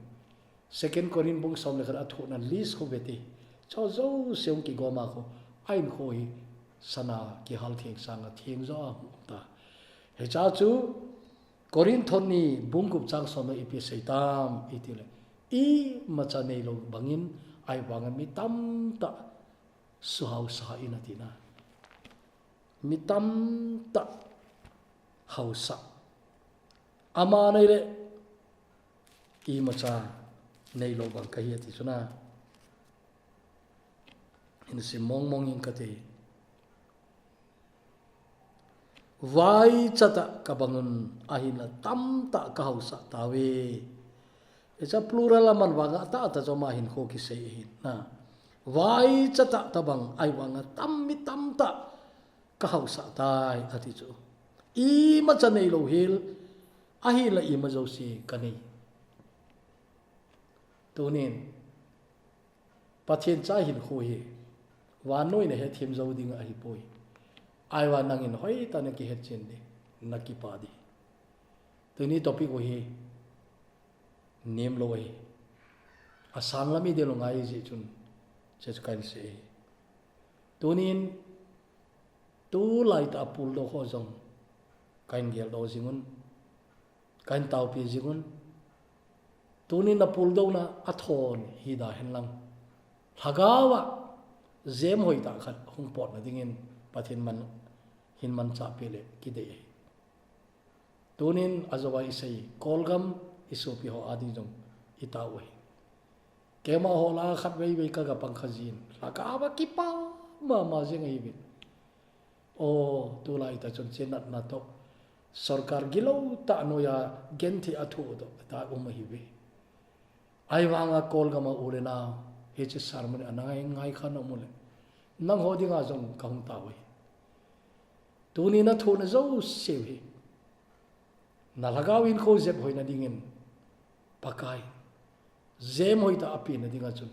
Second Corinth bung som le khat a thu na list kho ve ti. Cho zo se u ki goma kho. A in kho hi sana kihal thing sanga thing zo a hung ta. He cha chu Corinth thon ni bung gup chang som na ipi sei tam iti le. I macha nei lo bangin ai vanga mi tam ta su hausa in a ti na. Mi tam ta hausa. Ama nei le i macha nei lo bang ka hi a ti chu na. Hin sim mong mong in ka ti. Vai chata ka bangun ahin la tam ta ka hausa ta ve. Echa plural a man vanga ta ta choma hin kho ki sei hin na. Vai chata ta bang ai vanga tam mi tam ta ka hausa tai a ti chu. I macha nei lo hil ahi la i ma zo si ka nei. Tunin Pathian cha hin khu hi, vannoi na het him zo ding ahi poi. Ai va nangin hoi ta na ki het chin di, na ki pa di. Tuni topic u hi, nim lo ahi. A sang lam i de lo ngai ji chun, che chu kain se ahi. Tunin, tu lai ta a pul do kho zong, kain gel do zingun, Kain taupi zingun. Tunin na pul do na a thon hi da hen lang. Lhagawa, jem hoi ta khat hung pot na dingin Pathian man, hin man cha pi le ki dei ahi. Tunin a zo a i sei, Kolgam i sopi ho a ding zong i tau ahi. Kema ho la khat vei vei ka ga pang kha zin. Lhagawa ki pa ma ma zing ahi vin. O, tu lai ta chun che natna to. Sorkar gilo ta noya gen thi a thu to ta um ahi ve. Ai vanga Kolgama u le nau, he che sermon a ngai, ngai kha na mu le. Nang ho dinga zong ka hung ta ve. Tuni na thu na zo se ve. Na lhagao in kho zep hoi na dingin Pakai. Jem hoi ta a pi na dinga chun.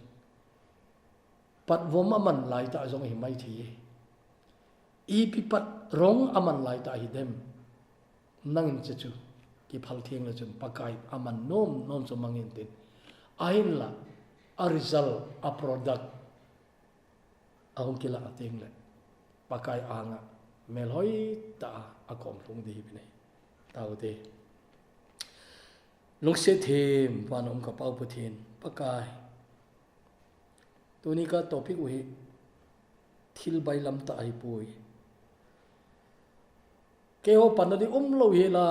Pat vom a man lai ta zong hi mai thei e. Ipi pat rong a man lai ta hi dem. Nangin che chu. Ki phal thiang le chun Pakai a man nom nom chu mangin tin. Ahin la. A result, a product. A hung kila a ting le. Pakai anga. Mel hoi ta a kom lung di hi bine. Tau te. Lungsiat thim, vana um ka Pau Pathian, Pakai. Tuni ka topic u hi, thil bailam ta ahi poi. Keiho panna di um lo hi la,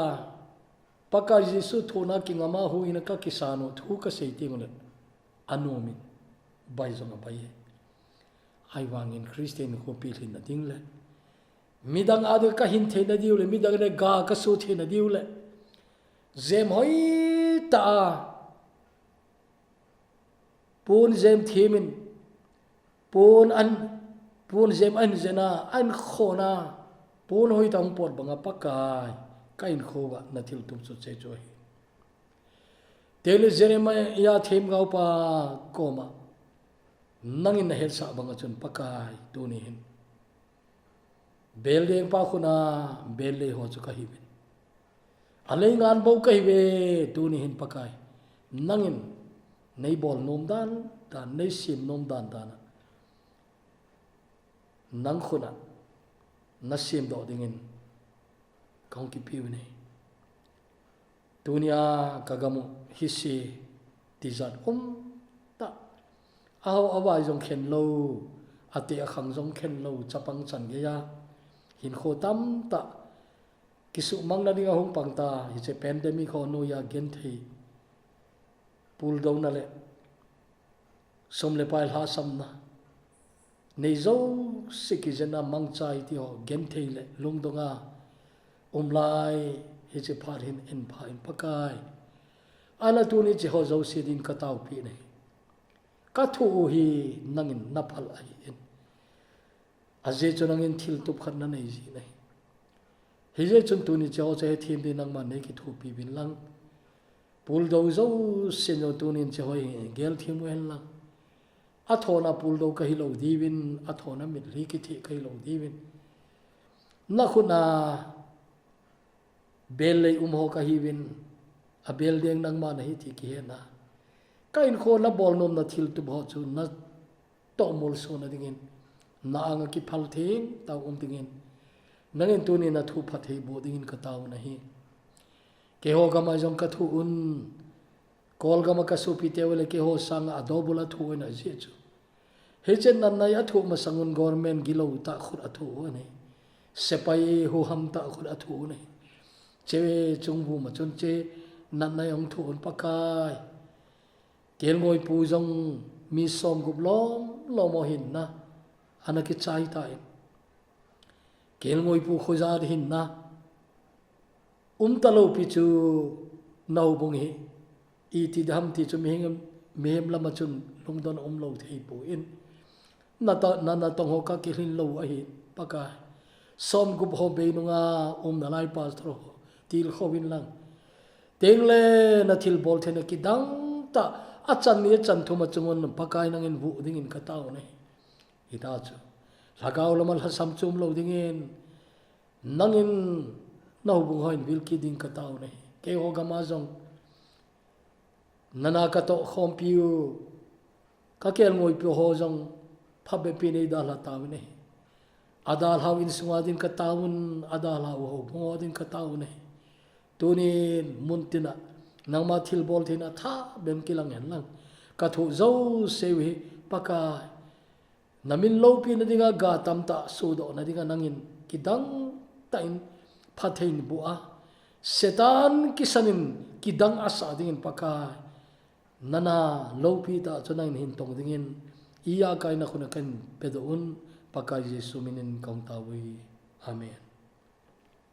Pakai Jesu thuna kingama hu ina ka kisan u thu ka sei ting le, a nom in, bai zong a bai e. Ai vangin Christian khopi lhin na ding le, midang a ding ka hin thei na diu le, midang le ga ka su thei na diu le, jem hoi ta a, pun jem thimin, pun an, pun jem an zena, an khona, Pon hoi tah hung pot banga Pakai, ka inkhouva na thiltup chu che chu ahi. Tele Jeremiah themgao pa koma, nangin na hetsah banga chun Pakai, tuni hin. Beldeng pa khuna, bellei ho chu ka hiuvin. Alei ngan bou ka hiuve, tuni hin Pakai. Nangin, nei bol nom dan, dan, nei sem nom dan, dan a. Nang khuna, na semdoh dingin, ka hung kipe uve. Tunia ka gam u hi se tijat um tah. Aho avai jong khen lou, ate akhang jong khen lou, chapang chan geiya. Hinkho tamtah. Kisuhmang na dinga hung pang ta, hiche pandemic ho noiya genthei. Puldouna le. Sum le pai lhahsamna. Nei jouse kijenna mangcha hiti ho, genthei le lungdonga um lai hiche phat hin eipha in Pakai. Ahinla tuni hiche ho jouse din ka taopi ahi. Ka thoh u hi nangin na phal ahin. Ajeh chu nangin thiltup khat na nei jin ahi. Hijeh chun tuni hiche ho chu hethem din nangman nei kithopi uvin lang. Puldou jousen jong tunin hiche ho hi gelthem u hen lang. Athona puldou ka hilou diuvin, athona mitlhi kithi ka hilou diuvin. Na khuna bellei um ho ka hiuvin, abeldeng nangma nahi ti kihetna. Ka inkhouva na bol nomna thiltup ho chu na tohmolso na dingin, na anga kiphal thengtah um dingin, nangin tunin na thu phatthei boh dingin ka tao u ahi. Keiho gam a jong ka thoh un, Kol gam a ka sopite u le keiho sanga adobul a thoh u ahi jeh chu. Hiche natna a thoh masang un government gilou tah khut a thoh u ahi. Sepai huham tah khut a thoh u ahi. Hiche chung vum a chun hiche natna a hung thoh un Pakai. Kelngoipu jong mi somgup lom lom ho hinna ana kichai tan. Kelngoipu khojat hinna umta lou pi chu na houbung hi iti ding ham ti chu mihem, mihem lama chun lungdon umlou thei poi. Na ta, na, natong ho ka kilhin lou u ahi Pakai. Somgup ho bei nunga um nalai pastor ho tilkhou vin lang. Tengle na thilbol theina kidang tah, achan ni achan thum a chungun Pakai nangin vuh dingin ka tao u ahi. Hita chu. Lhagao lama lhasam chom lou dingin, nangin na houbung hon vil kit ding ka tao u ahi. Keiho gam a jong, nana ka toh khompi u, ka kelngoipi ho jong, phabep in nei dalha tao u ahi. Adalhau insunga din ka tao un, adalhau houbung ho din ka tao u ahi. Tunin muntina, nangma thilbol theina thabep in kilang hen lang. Ka thoh jouse u hi Pakai. Na min loupina dinga ga tamtah sodoh na dinga nangin kidang tah in phatthei in boh a. Satan kisan in kidang asah dingin Pakai. Nana loupi tah chu nangin hin tong dingin. Ijakai na khut a kahin pedoh un Pakai Jesu minin kahung tao uve. Amen.